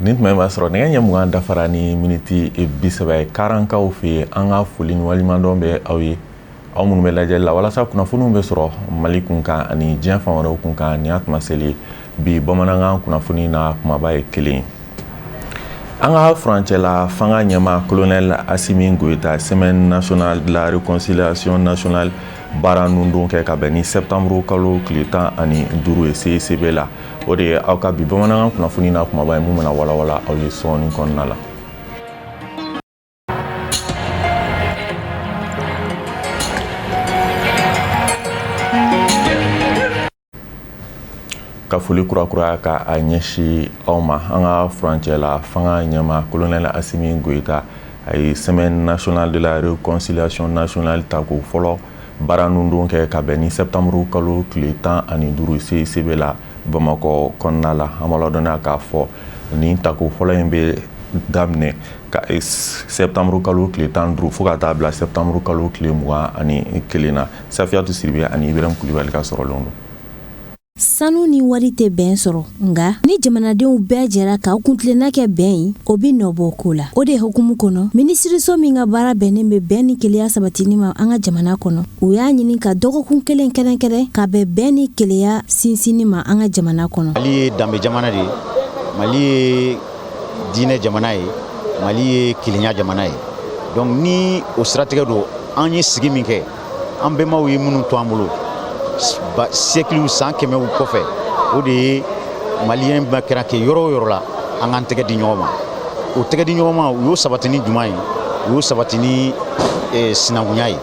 Nin tuma in b'a sɔrɔ nɛgɛ ɲɛ 20 dafara ni miniti 30 ye Karankaw fɛ yen. An ka foli ni waleɲumandɔn bɛ aw ye, aw minnu bɛ lajɛli la walasa kunnafoniw bɛ sɔrɔ Mali kunkan ani diɲɛ fan wɛrɛw kunkan. Nin y'a tuma seli bi bamanankan kunnafoni na kumaba ye kelen ye. An ka furancɛla fanga ɲɛmaa Colonel Assimi Goïta, Semaine nationale de la réconciliation nationale baara nundon kɛ ka bɛn ni septembre kalo tile 15 ye CICB la. O de ye aw ka bi bamanankan kunnafoni na kumaba ye, mun bɛna walawala aw ye sɔɔni kɔnɔna la. Ka foli kurakuraya ka a ɲɛsin aw ma. An ka furancɛla fanga ɲɛmaa Colonel Assimi Goïta, a ye Semaine nationale de la réconciliation nationale tako fɔlɔ baara nundon kɛ ka bɛn ni septembre kalo tile 15 CICB la Bamakɔ kɔnɔna la. An b'a ladɔnniya k'a fɔ nin tako fɔlɔ in bɛ daminɛ ka septembre kalo tile 15 fo ka taa bila septembre kalo tile 21 na. Safiyatu Sidibe ani Ibrahim Kulibali ka sɔrɔlenw don. Sanu ni wari tɛ bɛn sɔrɔ, nka ni jamanadenw bɛɛ jɛra ka kuntilenna kɛ bɛn ye, o bɛ nɔ bɔ ko la. O de hukumu kɔnɔ, minisiriso min ka baara bɛnnen bɛ bɛn ni kelenya sabatili ma an ka jamana kɔnɔ, u y'a ɲini ka dɔgɔkun kelen kɛrɛnkɛrɛn ka bɛn bɛn ni kelenya sinsinni ma an ka jamana kɔnɔ. Mali ye danbe jamana de ye, Mali ye diinɛ jamana ye, Mali ye kelenya jamana ye. Donc ni o siratigɛ don, an ye sigi min kɛ, an bɛnbaw ye minnu to an bolo siècle san kɛmɛw kɔfɛ, o de ye maliyɛn bɛɛ kɛra kɛ yɔrɔ o yɔrɔ la, an k'an tɛgɛ di ɲɔgɔn ma. O tɛgɛ di ɲɔgɔn ma, u y'o sabati ni jumɛn ye? U y'o sabati ni sinankunya ye,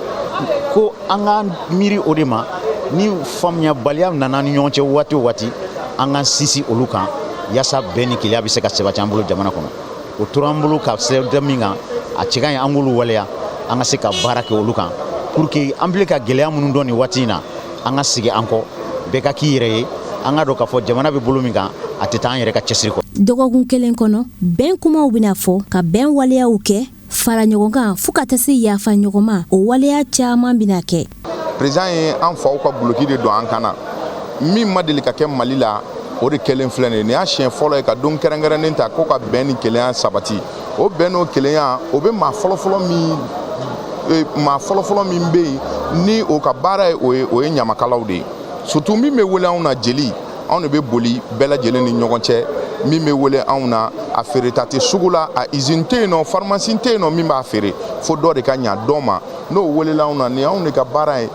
ko an k'an miiri o de ma. Ni faamuyabaliya nana ni ɲɔgɔn cɛ waati o waati, an k'an sinsin olu kan yaasa bɛn ni kelenya bɛ se ka sabati an bolo jamana kɔnɔ. O tora an bolo ka sira min kan, a cɛ ka ɲi an k'olu waleya, an ka se ka baara kɛ olu kan pour que an bɛ ka gɛlɛya minnu dɔn nin waati in na, an ka sigi an kɔ, bɛɛ ka k'i yɛrɛ ye. An ka dɔn k'a fɔ jamana bɛ bolo min kan, a tɛ taa an yɛrɛ ka cɛsiri kɔ. Dɔgɔkun kelen kɔnɔ, bɛn kumaw bɛna fɔ, ka bɛn waleyaw kɛ, fara ɲɔgɔn kan fo ka taa se yafa ɲɔgɔn ma, o waleya caman bɛna kɛ. Président ye an faw ka duloki de don an kan na. Min ma deli ka kɛ Mali la, o de kɛlen filɛ nin ye. Nin y'a siɲɛ fɔlɔ ye ka don kɛrɛnkɛrɛnnen ta ko ka bɛn ni kelenya sabati. O bɛn n'o kelenya, o bɛ maa fɔlɔfɔlɔ min maa fɔlɔfɔlɔ min bɛ yen ni o ka baara ye o ye, o ye ɲamakalaw de ye. Surtout min bɛ wele anw na jeli, anw de bɛ boli bɛɛ lajɛlen ni ɲɔgɔn cɛ. Min bɛ wele anw na, a feereta tɛ sugu la, a usine tɛ yen nɔ, pharmacie tɛ yen nɔ min b'a feere, fo dɔ de ka ɲa dɔ ma n'o welela anw na. Nin y'anw de ka baara ye.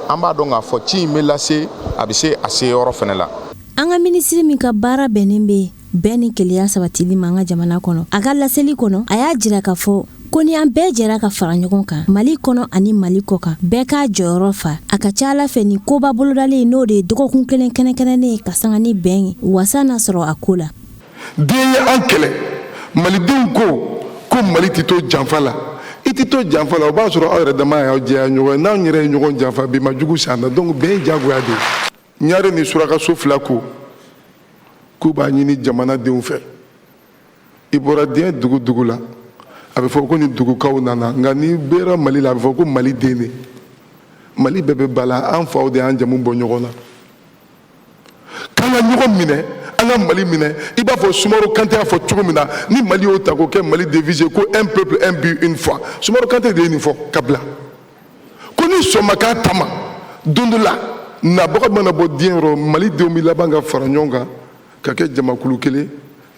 An b'a dɔn k'a fɔ ci in bɛ lase, a bɛ se a se yɔrɔ fana la. An ka minisiri min ka baara bɛnnen bɛ bɛn ni kelenya sabatili ma an ka jamana kɔnɔ, a ka laseli kɔnɔ, a y'a jira k'a fɔ ko ni an bɛɛ jɛra ka fara ɲɔgɔn kan Mali kɔnɔ ani Mali kɔ kan, bɛɛ k'a jɔyɔrɔ fa, a ka ca Ala fɛ nin koba bolodalen, n'o de ye dɔgɔkun kelen kɛrɛnkɛrɛnnen ye ka sanga ni bɛn ye, wasa na sɔrɔ a ko la. Diɲɛ ye an kɛlɛ, malidenw ko ko Mali tɛ to janfa la. I tɛ to janfa la, o b'a sɔrɔ aw yɛrɛ dama y'aw jɛya ɲɔgɔn ye. N'anw yɛrɛ ye ɲɔgɔn janfa bi, ma jugu san na. Donc bɛn ye diyagoya de ye. Ɲare ni surakaso fila ko k'u b'a ɲini jamanadenw fɛ. I bɔra diɲɛ dugu dugu la, a bɛ fɔ ko ni dugukaw nana, nka n'i bɔra Mali la, a bɛ fɔ ko Mali den de. Mali bɛɛ bɛ ba la, an faw de y'an jamu bɔ ɲɔgɔn na. K'an ka ɲɔgɔn minɛ, an ka Mali minɛ i b'a fɔ Sumaworo Kante y'a fɔ cogo min na. Ni Mali y'o ta k'o kɛ Mali devise ko un peuple, un but, une foi, Sumaworo Kante de ye nin fɔ ka bila ko ni sɔn ma k'a ta ma, don dɔ la nabaga mana bɔ diɲɛ yɔrɔ, malidenw bɛ laban ka fara ɲɔgɔn kan ka kɛ jamakulu kelen,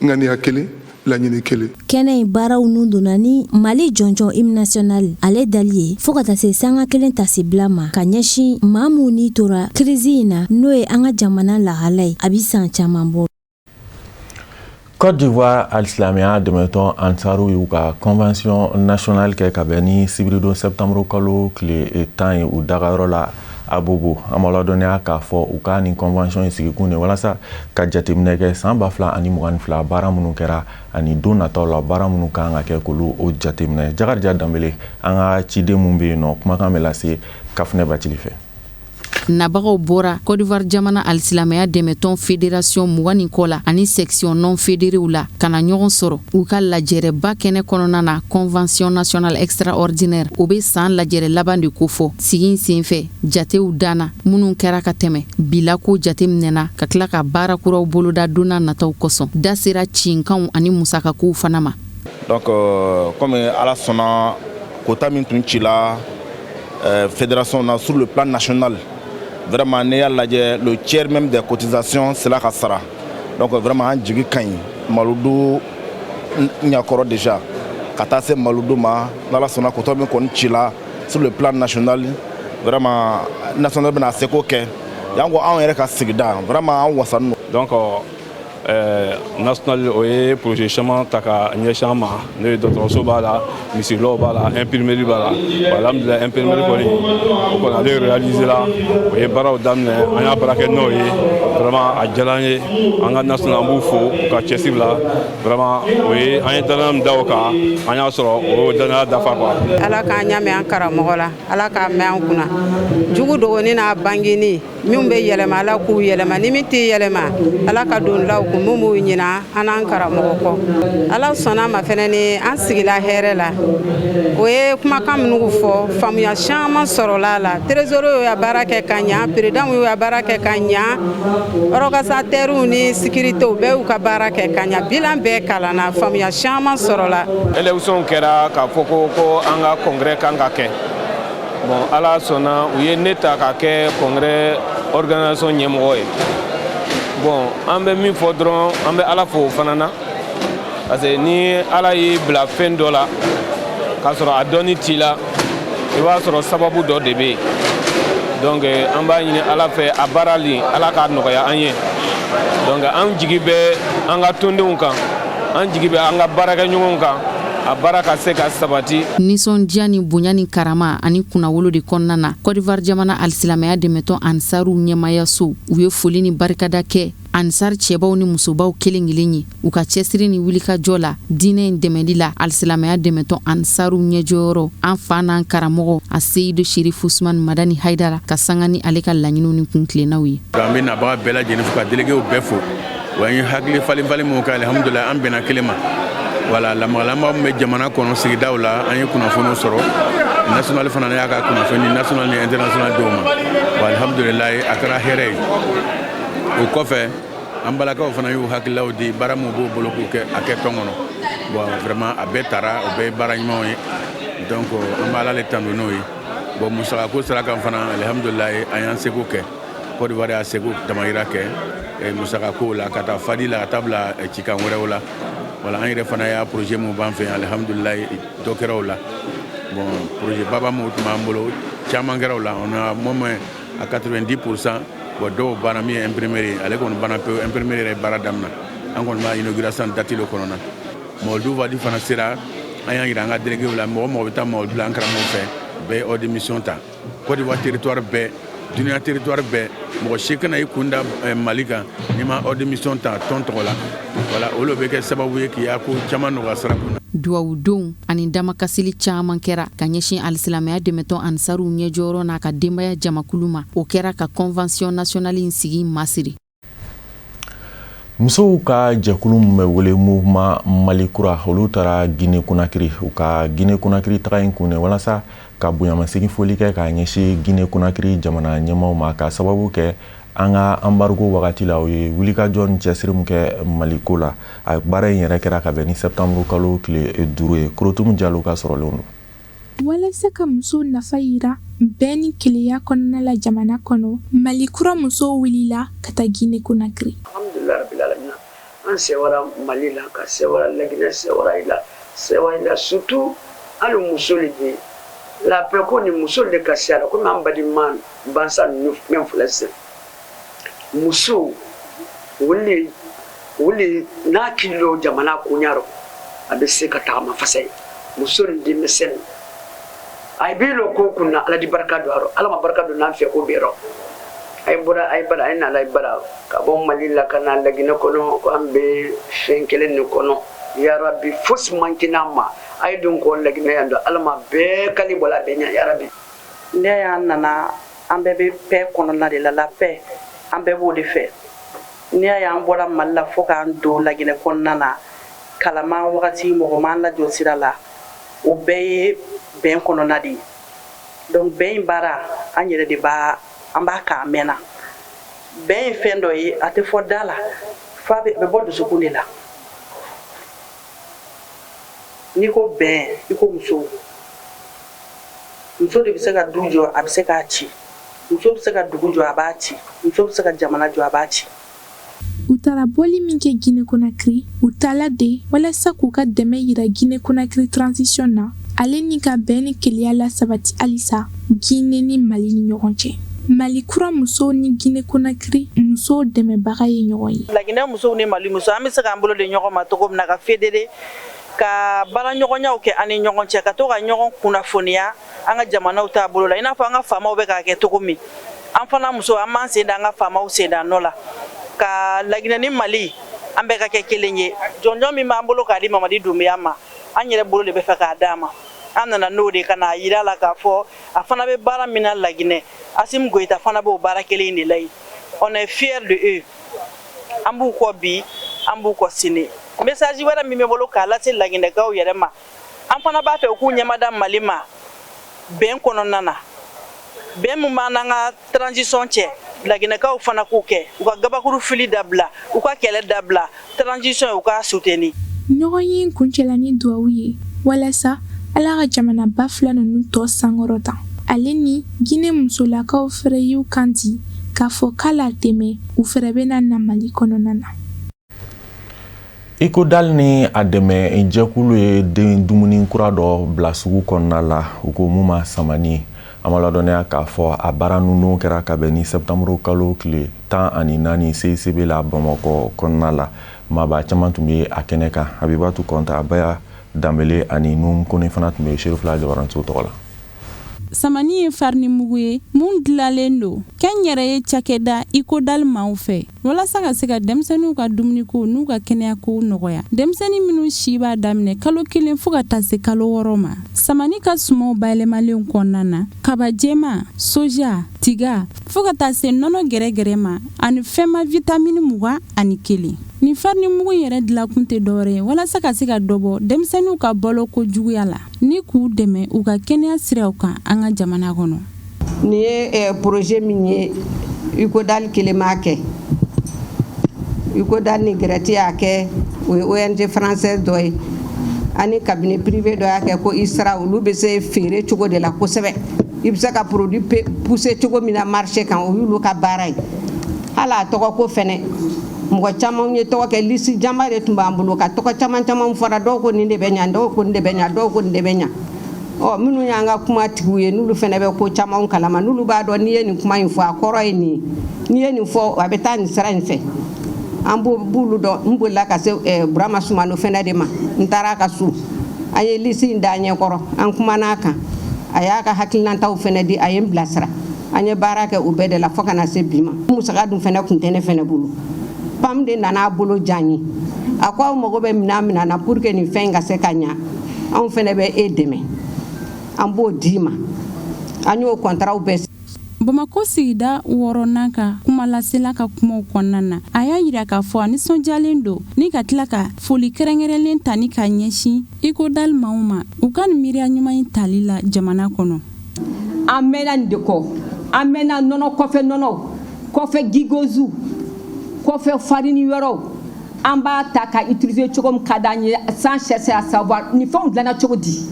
ŋaniya kelen, laɲini kelen. Kɛnɛ in baaraw nun donna ni Mali jɔnjɔn hymne national ale dali ye, fo ka taa se sanga kelen tasibila ma ka ɲɛsin maa minnu ni tora crise in na, n'o ye an ka jamana lahala ye, a bɛ san caman bɔ. Côte d'Ivoire alisilamɛya dɛmɛtɔn Ansaru y'u ka convention nationale kɛ ka bɛn ni sibiridon septembre kalo tile 10 ye u dagayɔrɔ la Abobo. An b'a ladɔnniya k'a fɔ u ka nin convention in sigikun de walasa ka jateminɛ kɛ san 2022 baara minnu kɛra ani don nataw la baara minnu kan ka kɛ, k'olu o jateminɛ. Jakarija Danbele, an ka ciden mun bɛ yen nɔ, kumakan bɛ lase Kafunɛ Bacili fɛ. Nabagaw bɔra Côte d'Ivoire jamana alisilamɛya dɛmɛtɔn fédération 20 ni kɔ la ani section non fédéréw la ka na ɲɔgɔn sɔrɔ u ka lajɛrɛba kɛnɛ kɔnɔna na, convention nationale extraordinaire. O bɛ san lajɛrɛ laban de kofɔ. Sigi in senfɛ, jatew danna minnu kɛra ka tɛmɛ bilako jateminɛna, ka tila ka baara kuraw boloda donna nataw kosɔn. Da sera cinkanw ani musakakow fana ma. Donc comme Ala sɔnna, quota min tun cila fédération na sur le plan national, vraiment n'i y'a lajɛ, le tiers même des cotisations sera ka sara. Donc vraiment an jigi ka ɲi Mawuludu ɲakɔrɔ déjà ka taa se Mawuludu ma. N'Ala sɔnna, quota min kɔni cila sur le plan national, vraiment national bɛna seko kɛ yan ko anw yɛrɛ ka sigida, vraiment an wasanin. Donc national o ye projet caman ta ka ɲɛsin an ma, n'o ye dɔgɔtɔrɔso b'a la, misirilaw b'a la, imprimerie b'a la. Alhamdulilayi, imprimerie kɔni, o kɔni ale réalisé la. O ye baaraw daminɛ, an y'a baara kɛ n'o ye. Vraiment a diyara an ye. An ka national, an b'u fo u ka cɛsiri la. Vraiment o ye an ye danaya min da o kan, an y'a sɔrɔ o y'o danaya dafa quoi. Ala k'an ɲa mɛn an karamɔgɔ la, Ala k'a mɛn an kunna. Jugu dogoni n'a bangeni minnu bɛ yɛlɛma, Ala k'u yɛlɛma. Ni min tɛ yɛlɛma, Ala ka don law kun min b'u ɲina an n'an karamɔgɔ kɔ. Ala sɔnna ma fɛnɛ ni an sigila hɛrɛ la. O ye kumakan minnu fɔ, faamuya caman sɔrɔla a la. Trésorier y'u baara kɛ ka ɲa, président y'u baara kɛ ka ɲa, organisateurs ni sécurité bɛɛ y'u ka baara kɛ ka ɲa. Bilan bɛɛ kalanna, faamuya caman sɔrɔla. Élection kɛra k'a fɔ ko an ka congrès kan ka kɛ. Bon, Ala sɔnna, u ye ne ta ka kɛ congrès organisation ɲɛmɔgɔ ye. Bon, an bɛ min fɔ dɔrɔn, an bɛ Ala fo o fana na, parce que ni Ala y'i bila fɛn dɔ la k'a sɔrɔ a dɔnni t'i la, i b'a sɔrɔ sababu dɔ de bɛ yen. Donc an b'a ɲini Ala fɛ, a baarali, Ala k'a nɔgɔya an ye. Donc an jigi bɛ an ka tɔndenw kan, an jigi bɛ an ka baarakɛɲɔgɔnw kan, a baara ka se ka sabati. Nisɔndiya ni bonya ni karama ani kunnawolo de kɔnɔna na, Côte d'Ivoire jamana alisilamɛya dɛmɛtɔn Ansaruw ɲɛmayaso, u ye foli ni barikada kɛ Ansar cɛbaw ni musobaw kelen kelen ye u ka cɛsiri ni wulikajɔ la diinɛ in dɛmɛli la. Alisilamɛya dɛmɛtɔn Ansaruw ɲɛjɔyɔrɔ, an fa n'an karamɔgɔ a Seyidu Sherif Usman Madani Haidara, ka sanga ni ale ka laɲiniw ni kuntilennaw ye. An bɛ nabaga bɛɛ lajɛlen fo, ka déléguéw bɛɛ fo. Wa an ye hakili falen falen min kɛ, alihamudulilayi, an bɛnna kelen ma. Wala lamagalama min bɛ jamana kɔnɔ, sigidaw la, an ye kunnafoniw sɔrɔ. National fana y'a ka kunnafoni national ni international d'o ma. Wa alihamudulilayi, a kɛra hɛrɛ ye. O kɔfɛ, an balakaw fana y'u hakililaw di, baara min b'u bolo k'u kɛ a kɛ tɔn kɔnɔ. Bon, vraiment a bɛɛ taara, o bɛɛ ye baara ɲumanw ye. Donc an bɛ Ala le tanu n'o ye. Bon, musakako sira kan fana, alihamudulilayi, an y'an seko kɛ. Côte d'Ivoire y'a seko damayira kɛ musakako la, ka taa fadi la, ka taa bila cikan wɛrɛw la. Wala an yɛrɛ fana y'a projet mun b'an fɛ yan, alihamudulilayi, dɔ kɛra o la. Bon, projet baba mun tun b'an bolo, caman kɛra o la, on a moins à 90%. Bon, dɔw banna. Min ye imprimerie ye, ale kɔni banna pewu. Imprimerie yɛrɛ ye baara daminɛ, an kɔni b'a inauguration date le kɔnɔ na. Mawuludu wadi fana sera, an y'a yira an ka déléguéw la, mɔgɔ mɔgɔ bɛ taa mawuludu la an karamɔgɔw fɛ, bɛɛ ye ordre de mission ta. Côte d'Ivoire territoire bɛɛ, duniya territoire bɛɛ, mɔgɔ si kana i kun da Mali kan n'i ma ordre de mission ta tɔn tɔgɔ la. Wala olu bɛ kɛ sababu ye k'i y'a ko caman nɔgɔya sira kun na. Duwawudenw ani damakasili caman kɛra ka ɲɛsin alisilamɛya dɛmɛtɔn Ansaruw ɲɛjɔyɔrɔ n'a ka denbaya jamakulu ma. O kɛra ka convention nationale in sigi masiri. Musow ka jɛkulu min bɛ wele Mouvement Mali Kura, olu taara Guinée Conakry. U ka Guinée Conakry taga in kun walasa ka bonyamasegin foli kɛ k'a ɲɛsin Guinée Conakry jamana ɲɛmaw ma, ka sababu kɛ an ka embargo wagati la, u ye wulikajɔ ni cɛsiri min kɛ Mali ko la. A baara in yɛrɛ kɛra ka bɛn ni septembre kalo tile 5 ye. Korotumu Jalo ka sɔrɔlenw don. Walasa ka musow nafa yira bɛn ni kelenya kɔnɔna la jamana kɔnɔ, Mali Kura musow wulila ka taa Guinée Conakry. Alhamdulilayi rabbil alamin, an sewara Mali la, ka sewara Laginɛ, sewara i la, sewa i la, surtout hali muso le de la paix ko ni muso de ka se a la. Komi an balima bansa ninnu min filɛ sisan, musow wuli n'a kilo jamana koɲa rɔ, a bɛ se ka tagama fasa ye. Muso ni denmisɛnnin, a b'i lɔ ko kunna, Ala di barika don a rɔ. Ala ma barika don n'an fɛ ko bɛɛ rɔ. A ye bɔra, a ye bara, a ye nala, a ye bara ka bɔ Mali la ka na Laginɛ kɔnɔ, ko an bɛ fɛn kelen nin kɔnɔ. Yarabi, fosi man n'a ma. A ye don kɔ Laginɛ yan dɔn, Ala ma bɛɛ kali bɔla bɛɛ ɲɛ, yarabi. Ne y'a nana. An bɛɛ bɛ paix kɔnɔna de la. La paix, an bɛɛ b'o de fɛ. N'i y'a ye an bɔra Mali la fo k'an don Laginɛ kɔnɔna na, kalaman wagati mɔgɔ m'an lajɔ sira la, o bɛɛ ye bɛn kɔnɔna de ye. Donc bɛn in baara, an yɛrɛ de b'a an b'a kan a mɛnna. Bɛn ye fɛn dɔ ye, a tɛ fɔ da la, f'a bɛ bɔ dusukun de la. N'i ko bɛn, i ko muso. Muso de bɛ se ka du jɔ, a bɛ se k'a ci. Muso bɛ se ka dugu jɔ, a b'a ci. Muso bɛ se ka jamana jɔ, a b'a ci. U taara bɔli min kɛ Guinée Conakry, u taala de walasa k'u ka dɛmɛ yira Guinée Conakry transition na, ale ni ka bɛn ni kelenya lasabati halisa Guinée ni Mali ni ɲɔgɔn cɛ. Mali kura musow ni Guinée Conakry musow dɛmɛbaga ye ɲɔgɔn ye. Laginɛ musow ni Mali musow, an bɛ se k'an bolo di ɲɔgɔn ma cogo min na ka fédérer, ka baaraɲɔgɔnyaw kɛ an ni ɲɔgɔn cɛ, ka to ka ɲɔgɔn kunnafoniya an ka jamanaw taabolo la, i n'a fɔ an ka faamaw bɛ k'a kɛ cogo min. An fana muso, an b'an sen da an ka faamaw sen da nɔ la, ka Laginɛ ni Mali, an bɛɛ ka kɛ kelen ye. Jɔnjɔn min b'an bolo k'a di Mamadi Dunbiya ma, an yɛrɛ bolo de bɛ fɛ k'a d'a ma. An nana n'o de ka n'a yira la k'a fɔ a fana bɛ baara min na Laginɛ, Assimi Goïta fana b'o baara kelen in de la yen. On est fier de eux. An b'u kɔ bi, an b'u kɔ sini. Message wɛrɛ min bɛ bolo k'a lase Laginɛkaw yɛrɛ ma, an fana b'a fɛ u k'u ɲɛmada Mali ma bɛn kɔnɔna na. Bɛn min b'an n'an ka transition cɛ, Laginɛkaw fana k'u kɛ u ka gabakuru fili dabila, u ka kɛlɛ dabila, transition u k'a soutenir. Ɲɔgɔnye in kuncɛla ni duwawu ye walasa Ala ka jamanaba fila ninnu tɔ sankɔrɔta. Ale ni Guinée musolakaw fɛrɛ y'u kan di k'a fɔ k'a la tɛmɛ u fɛrɛ bɛna na Mali kɔnɔna na. ICODAL ni a dɛmɛ jɛkulu ye den dumuni kura dɔ bila sugu kɔnɔna la, u ko mun ma samani. An b'a ladɔnniya k'a fɔ a baara ninnu kɛra ka bɛn ni sɛptanburu kalo tile 14 CICB la Bamakɔ kɔnɔna la. Maaba caman tun bɛ a kɛnɛ kan. Habibatu Kɔnta, Baya Danbele ani Nuhum Kone fana tun bɛ Serifila Jabaranso tɔgɔ la. Samani ye farini mugu ye mun dilalen don kɛnyɛrɛye cakɛda ICODAL maaw fɛ walasa ka se ka denmisɛnninw ka dumuniko n'u ka kɛnɛyako nɔgɔya. Denmisɛnnin minnu si b'a daminɛ kalo 1 fo ka taa se kalo 6 ma, samani ka sumanw bayɛlɛmalenw kɔnɔna na, kaba jɛman, soja, tiga, fo ka taa se nɔnɔ gɛrɛgɛrɛ ma ani fɛnma vitamini 21. Nin farini mugu in yɛrɛ dilakun tɛ dɔwɛrɛ ye walasa ka se ka dɔ bɔ denmisɛnninw ka baloko juguya la ni k'u dɛmɛ u ka kɛnɛya siraw kan an ka jamana kɔnɔ. Nin ye projet min ye, ICODAL kelen m'a kɛ, ICODAL ni GRET y'a kɛ, o ye ONG française dɔ ye, ani cabinet privé dɔ y'a kɛ ko ISRA. Olu bɛ se feere cogo de la kosɛbɛ. I bɛ se ka produit pousser cogo min na marché kan, o y'olu ka baara ye. Hali a tɔgɔ ko fɛnɛ, mɔgɔ caman ye tɔgɔ kɛ, liste janba de tun b'an bolo ka tɔgɔ caman caman fɔra. Dɔw ko nin de bɛ ɲa, dɔw ko nin de bɛ ɲa, dɔw ko nin de bɛ ɲa. Ɔ, minnu y'an ka kuma tigiw ye, n'olu fɛnɛ bɛ ko caman kalama, n'olu b'a dɔn n'i ye nin kuma in fɔ, a kɔrɔ ye nin ye, n'i ye nin fɔ, a bɛ taa nin sira in fɛ, an b'olu dɔn. N bolila ka se Burama Sumano fɛnɛ de ma. N taara a ka so, an ye liste in da ɲɛkɔrɔ, an kumana a kan, a y'a ka hakilinataw fɛnɛ di, a ye n bilasira. An ye baara kɛ o bɛɛ de la fo ka na se bi ma. Musaka dun fɛnɛ kun tɛ ne fɛnɛ bolo. PAM de nana a bolo diya n ye. A ko aw mago bɛ minɛn min na pour que nin fɛn in ka se ka ɲa, anw fɛnɛ bɛ e dɛmɛ, an b'o d'i ma. An y'o kɔntaraw bɛɛ. Bamakɔ sigida wɔɔrɔnan ka kumalasela ka kumaw kɔnɔna na, a y'a yira k'a fɔ a nisɔndiyalen don ni ka tila ka foli kɛrɛnkɛrɛnlen ta ni ka ɲɛsin ICODAL maaw ma u ka nin miiriya ɲuman in tali la jamana kɔnɔ. An mɛnna nin de kɔ, an mɛnna nɔnɔ kɔfɛ, nɔnɔ kɔfɛ, gigozu kɔfɛ, farini yɔrɔw, an b'a ta ka utiliser cogo min ka d'an ye sans chercher à savoir nin fɛnw dilanna cogo di.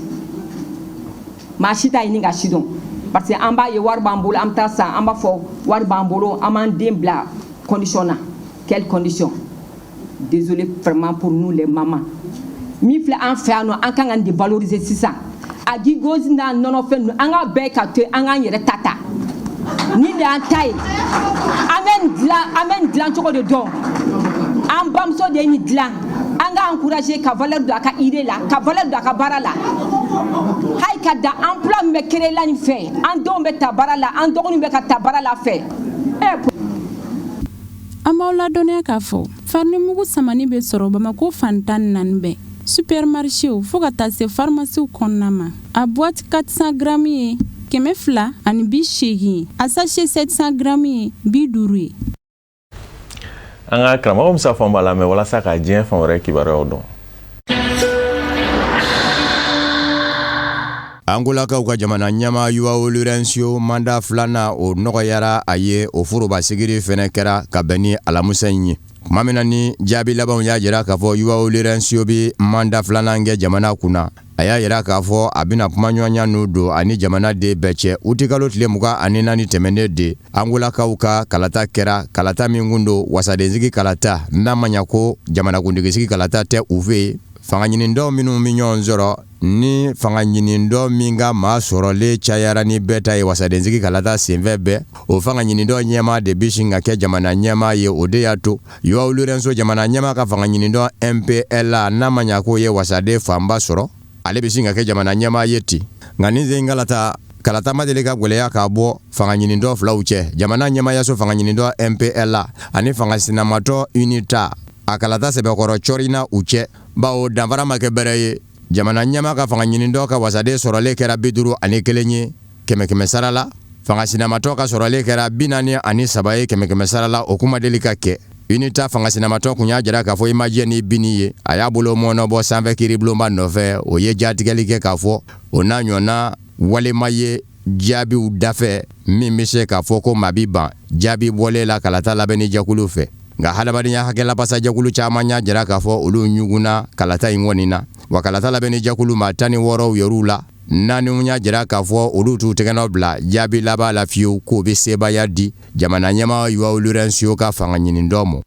Maa si t'a ɲini ka si dɔn, parce que an b'a ye wari b'an bolo, an bɛ taa san, an b'a fɔ wari b'an bolo, an b'an den bila condition na. Quelle condition? Désolé vraiment pour nous les mamans. Min filɛ an fɛ yan nɔ, an kan ka nin de valoriser sisan. A gigozi n'a nɔnɔfɛn ninnu, an ka bɛɛ ka to yen, an k'an yɛrɛ ta ta. Nin de y'an ta ye. An bɛ nin dilan, an bɛ nin dilan cogo de dɔn. An bamuso de ye nin dilan. An ka encourager ka valeur don a ka idée la, ka valeur don a ka baara la, hali ka dan emploi min bɛ créer la nin fɛ. An denw bɛ ta baara la, an dɔgɔninw bɛ ka ta baara la fɛ. An b'aw ladɔnniya k'a fɔ farinimugu samani bɛ sɔrɔ Bamakɔ fan 14 bɛɛ, supermarchéw fo ka taa se pharmaciew kɔnɔna ma. A boîte 400 grammes ye. 280 ye. A sachet 700 grammes ye 50 ye. An ka karamɔgɔ Musa Fɔnba lamɛn walasa ka diɲɛ fan wɛrɛ kibaruyaw dɔn. Angolakaw ka jamana ɲɛmaa João Lourenço manda filanan o nɔgɔyara a ye. O foroba sigiri fɛnɛ kɛra ka bɛn ni alamusa in ye, tuma min na ni jaabi labanw y'a jira k'a fɔ João Lourenço bɛ manda filanan kɛ jamana kunna. A y'a jira k'a fɔ a bɛna kumaɲɔgɔnya n'u don ani jamanaden bɛɛ cɛ. Utikalo tile 24 tɛmɛnen de, Angolakaw ka kalata kɛra, kalata min kun don wasadensigi kalata, n'a ma ɲa ko jamanakuntigisigi kalata tɛ u fɛ yen. Fanga ɲinitɔn minnu bɛ ɲɔgɔn sɔrɔ ni fanga ɲinitɔn min ka maa sɔrɔlen cayara ni bɛɛ ta ye wasadensigi kalata senfɛ bɛɛ, o fanga ɲinitɔn ɲɛmaa de bɛ sin ka kɛ jamana ɲɛmaa ye. O de y'a to João Lourenço jamana ɲɛmaa ka fanga ɲinitɔn MPLA, n'a ma ɲa k'o ye wasaden fanba sɔrɔ, ale bɛ sin ka kɛ jamana ɲɛmaa ye ten. Nka nin sen kalata ma deli ka gwɛlɛya k'a bɔ fanga ɲinitɔn filaw cɛ, jamana ɲɛmaayaso fanga ɲinitɔn MPLA ani fanga sinamatɔn UNITA. A kalata sɛbɛkɔrɔ cɔrina u cɛ, bawo danfara ma kɛ bɛrɛ ye. Jamana ɲɛmaa ka fanga ɲinitɔn ka wasaden sɔrɔlen kɛra 51 ye kɛmɛ kɛmɛ sara la, fanga sinamatɔn ka sɔrɔlen kɛra 43 ye kɛmɛ kɛmɛ sara la. O kuma deli ka kɛ. UNITA fanga sinamatɔn kun y'a jira k'a fɔ i ma jɛ ni binni ye. A y'a bolo mɔɔnɔbɔ sanfɛ kiiribulonba nɔfɛ. O ye jatigɛli kɛ k'a fɔ o n'a ɲɔgɔnna walema ye jaabiw dafɛ min bɛ se k'a fɔ ko maa bi ban jaabi bɔlen la kalata labɛnni jɛkulu fɛ. Nka hadamadenya hakɛ labasajɛkulu caman y'a jira k'a fɔ olu ɲugunna kalata in kɔni na. Wa kalata labɛnni jɛkulu maa 16 yɛrɛw la, naani y'a jira k'a fɔ olu t'u tɛgɛnɔ bila jaabi laban la fiyewu k'o bɛ sebaaya di jamana ɲɛmaa João Lourenço ka fanga ɲinitɔn ma.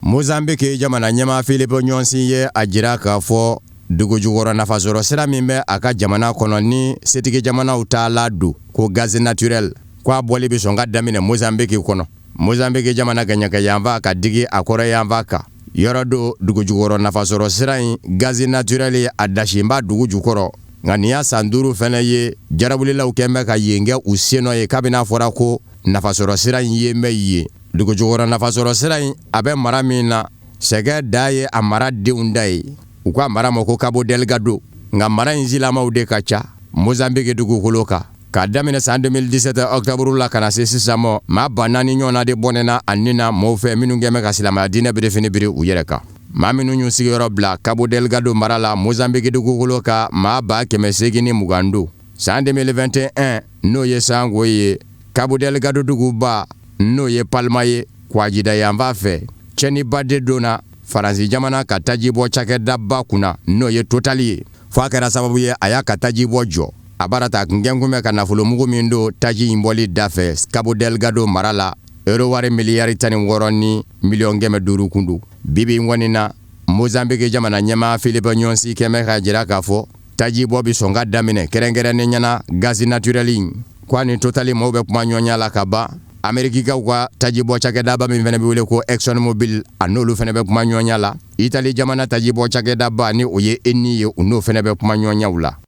Mozambique jamana ɲɛmaa Filipe Nyusi ye a jira k'a fɔ dugujukɔrɔ nafasɔrɔ sira min bɛ a ka jamana kɔnɔ ni setigi jamanaw t'a ladon ko gaz naturel, ko a bɔli bɛ sɔn ka daminɛ Mozambique kɔnɔ. Mozambique jamana kɛɲɛka yanfan ka digi a kɔrɔ yanfan kan yɔrɔ do dugujukɔrɔ nafasɔrɔ sira in gaz naturel ye a dasinba dugu jukɔrɔ. Nka nin y'a san 5 fɛnɛ ye jarawulilaw kɛn bɛ ka yen kɛ u sennɔ ye kabini a fɔra ko nafasɔrɔ sira in yen bɛ yen. Dugujukɔrɔ nafasɔrɔ sira in a bɛ mara min na, sɛgɛ da ye a mara denw da ye. U ka mara ma ko Cabo Delgado. Nka mara in silamaw de ka ca Mozambique dugukolo kan. K'a daminɛ san 2017 octobre la ka na se sisan ma, maa 4000 ɲɔgɔnna de bɔnɛna a ni na mɔɔw fɛ minnu kɛn bɛ ka silamɛya diinɛ birifini biri u yɛrɛ kan. Maa minnu y'u sigiyɔrɔ bila Cabo Delgado mara la Mozambique dugukolo kan, maa 820 don. San 2021, n'o ye sango ye, Cabo Delgado duguba n'o ye Palma ye kwajida yanfan fɛ, cɛniba de donna Faransi jamana ka tajibɔ cakɛdaba kunna n'o ye Total ye, fo a kɛra sababu ye a y'a ka tajibɔ jɔ. A baara ta kun kɛn kun bɛ ka nafolomugu min don taji in bɔli dafɛ Cabo Delgado mara la, euro wari miliyari 16 ni miliyɔn 500 kun don. Bibi in kɔni na, Mozambique jamana ɲɛmaa Filipe Nyusi kɛn bɛ k'a jira k'a fɔ tajibɔ bɛ sɔn ka daminɛ, kɛrɛnkɛrɛnnen ɲɛna gaz naturel in, ko a ni Total maaw bɛ kuma ɲɔgɔnya la ka ban. Amerikikaw ka tajibɔ cakɛdaba min fana bɛ wele ko Exxon Mobil, a n'olu fana bɛ kuma ɲɔgɔnya la. Itali jamana tajibɔ cakɛdaba ni o ye Eni ye, u n'o fana bɛ kuma ɲɔgɔnyaw la.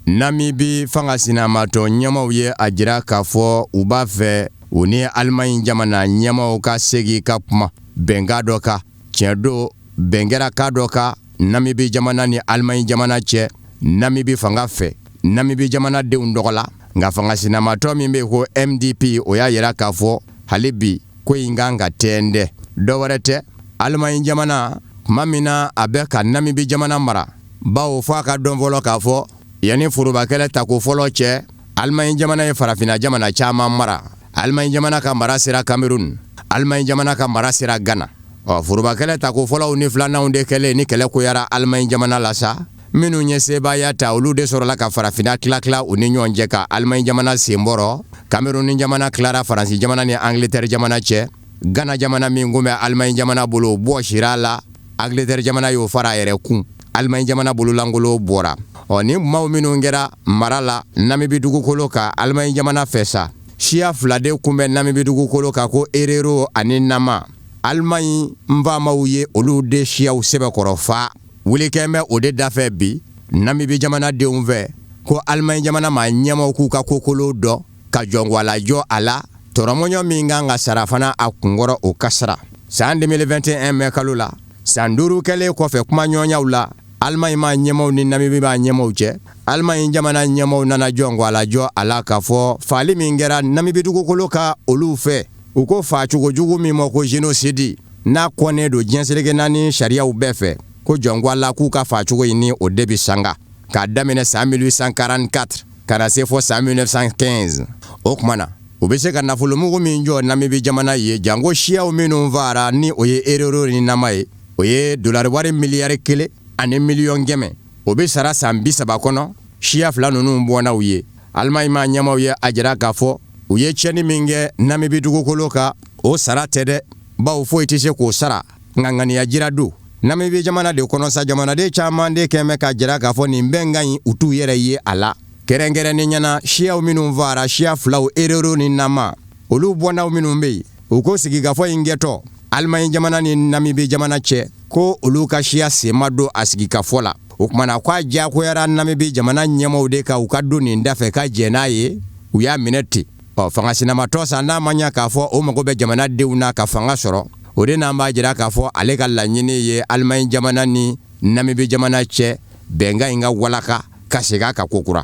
Namibi fanga sinamatɔn ɲɛmaaw ye a jira k'a fɔ u b'a fɛ u ni Alimaɲi jamana ɲɛmaaw ka segin ka kuma bɛnkan dɔ kan. Tiɲɛ don, bɛn kɛra kan dɔ kan Namibi jamana ni Alimaɲi jamana cɛ Namibi fanga fɛ Namibi jamana denw tɔgɔ la. Nka fanga sinamatɔn min bɛ yen ko MDP, o y'a jira k'a fɔ hali bi ko in kan ka tɛntɛn. Dɔ wɛrɛ tɛ, Alimaɲi jamana tuma min na a bɛ ka Namibi jamana mara, bawo fo a ka dɔn fɔlɔ k'a fɔ yanni forobakɛlɛ tako fɔlɔ cɛ, Alimaɲi jamana ye farafinna jamana caman mara. Alimaɲi jamana ka mara sera Cameroun, Alimaɲi jamana ka mara sera Ghana. Ɔ forobakɛlɛ tako fɔlɔw ni filananw de kɛlen ni kɛlɛ koyara Alimaɲi jamana la sa, minnu ye sebaaya ta, olu de sɔrɔla ka farafinna tila-tila u ni ɲɔgɔn cɛ ka Alimaɲi jamana senbɔrɔ. Cameroun jamana tilara Faransi jamana ni Angleterre jamana cɛ. Ghana jamana min kun bɛ Alimaɲi jamana bolo, o bɔsira a la, Angleterre jamana y'o fara a yɛrɛ kun, Alimaɲi jamana bololankolon bɔra. Ɔ nin kumaw minnu kɛra mara la Namibi dugukolo kan Alimaɲi jamana fɛ sa, siya fila de kun bɛ Namibi dugukolo kan ko Herero ani Nama. Alimaɲi nfaamaw ye olu de siyaw sɛbɛkɔrɔ fa. Wuli kɛn bɛ o de dafɛ bi Namibi jamana denw fɛ ko Alimaɲi jamana maa ɲɛmaaw k'u ka kokolo dɔn ka jɔnkwala jɔ a la, tɔrɔmɔɲɔ min kan ka sara fana a kunkɔrɔ, o ka sara. San 2021 mɛ kalo la, San 5 kɛlen kɔfɛ kumaɲɔgɔnyaw la Alimaɲi maa ɲɛmaaw ni Namibi maa ɲɛmaaw cɛ, Alimaɲi jamana ɲɛmaaw nana jɔn ko a la jɔ a la k'a fɔ faali min kɛra Namibi dugukolo kan olu fɛ, u ko faacogo jugu min ma ko génocide, n'a kɔnnen don diɲɛ seleke naani sariyaw bɛɛ fɛ, ko jɔn ko a la k'u ka faacogo in ni o de bɛ sanga k'a daminɛ san 1844 ka na se fɔ san 1915. O tuma na u bɛ se ka nafolomugu min jɔ Namibi jamana ye, janko siyaw minnu faara ni o ye Herero ni Nama ye, o ye dolari wari miliyari 1 ani miliyɔn 100, o bɛ sara san 30 kɔnɔ siya fila ninnu bɔnnaw ye. Alimaɲi maa ɲɛmaaw ye a jira k'a fɔ u ye tiɲɛni min kɛ Namibi dugukolo kan, o sara tɛ dɛ, bawo foyi tɛ se k'o sara, nka ŋaniya jira don. Namibi jamana de kɔnɔ sa, jamanaden caman de kɛn bɛ k'a jira k'a fɔ nin bɛnkan in u t'u yɛrɛ ye a la, kɛrɛnkɛrɛnnenya na siyaw minnu faara, siya filaw Herero ni Nama, olu bɔnnaw minnu bɛ yen. U ko sigikafɔ in kɛtɔ Alimaɲi jamana ni Namibi jamana cɛ, ko olu ka siya sen ma don a sigikafɔ la. O tuma na k'a diyagoyara Namibi jamana ɲɛmaaw de kan u ka don nin da fɛ ka jɛn n'a ye, u y'a minɛ ten. Ɔ fanga sinamatɔ sa, n'a ma ɲa k'a fɔ o mago bɛ jamana denw na ka fanga sɔrɔ, o de n'an b'a jira k'a fɔ ale ka laɲini ye Alimaɲi jamana ni Namibi jamana cɛ bɛnkan in ka walaka ka segin a kan kokura.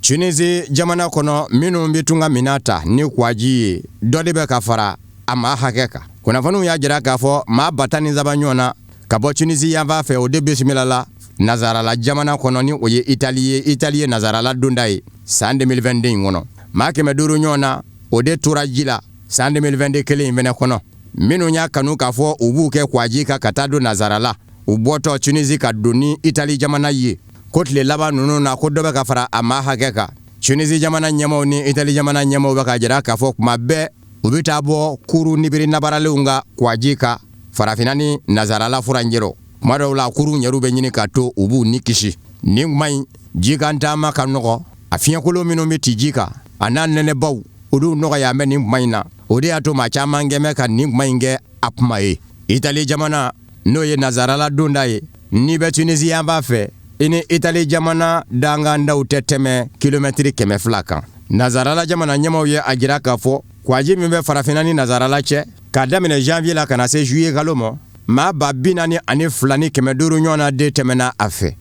Tunisi jamana kɔnɔ, minnu bɛ tunga minɛn ta ni kwaji ye, dɔ de bɛ ka fara a maa hakɛ kan. Kunnafoniw y'a jira k'a fɔ maa 13 ɲɔgɔn na ka bɔ Tunisi yanfan fɛ, o de bisimilala nazarala jamana kɔnɔ ni o ye Itali ye. Itali ye nazarala donda ye san 2022 in kɔnɔ. Maa 500 ɲɔgɔn na, o de tora ji la san 2022 kelen in fɛnɛ kɔnɔ. Minnu y'a kanu k'a fɔ u b'u kɛ kwaji kan ka taa don nazarala, u bɔtɔ Tunisi ka don ni Itali jamana ye, ko tile laban ninnu na ko dɔ bɛ ka fara a maa hakɛ kan. Tunisi jamana ɲɛmaaw ni Itali jamana ɲɛmaaw bɛ k'a jira k'a fɔ kuma bɛɛ u bɛ taa bɔ kurun nibiri nabaralenw kan kwaji kan farafinna ni nazarala furancɛ rɔ. Kuma dɔw la kurun yɛrɛw bɛ ɲini ka to, u b'u ni kisi. Nin kuma in jikan taama ka nɔgɔ, a fiɲɛkolon minnu bɛ ci ji kan a n'a nɛnɛbaw, olu nɔgɔya bɛ nin kuma in na. O de y'a to maa caman kɛn bɛ ka nin kuma in kɛ a kuma ye. Itali jamana n'o ye nazarala donda ye, n'i bɛ Tunisi yanfan fɛ, i ni Itali jamana dankandaw tɛ tɛmɛ kilomɛtiri 200 kan. Nazarala jamana ɲɛmaaw ye a jira k'a fɔ kwaji min bɛ farafinna ni nazarala cɛ, k'a daminɛ janvier la ka na se juillet kalo ma, maa 42,500 ɲɔgɔn na de tɛmɛna a fɛ.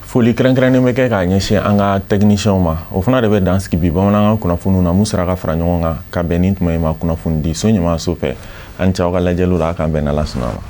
Foli kɛrɛnkɛrɛnnen bɛ kɛ k'a ɲɛsin an ka tɛkinisiyɛnw ma. O fana de bɛ dan sigi bi bamanankan kunnafoniw na mun sera ka fara ɲɔgɔn kan ka bɛn ni tuma in ma kunnafonidi so ɲɛmaaso fɛ. An cɛw ka lajɛliw la, a k'an bɛn n'Ala sɔnna ma.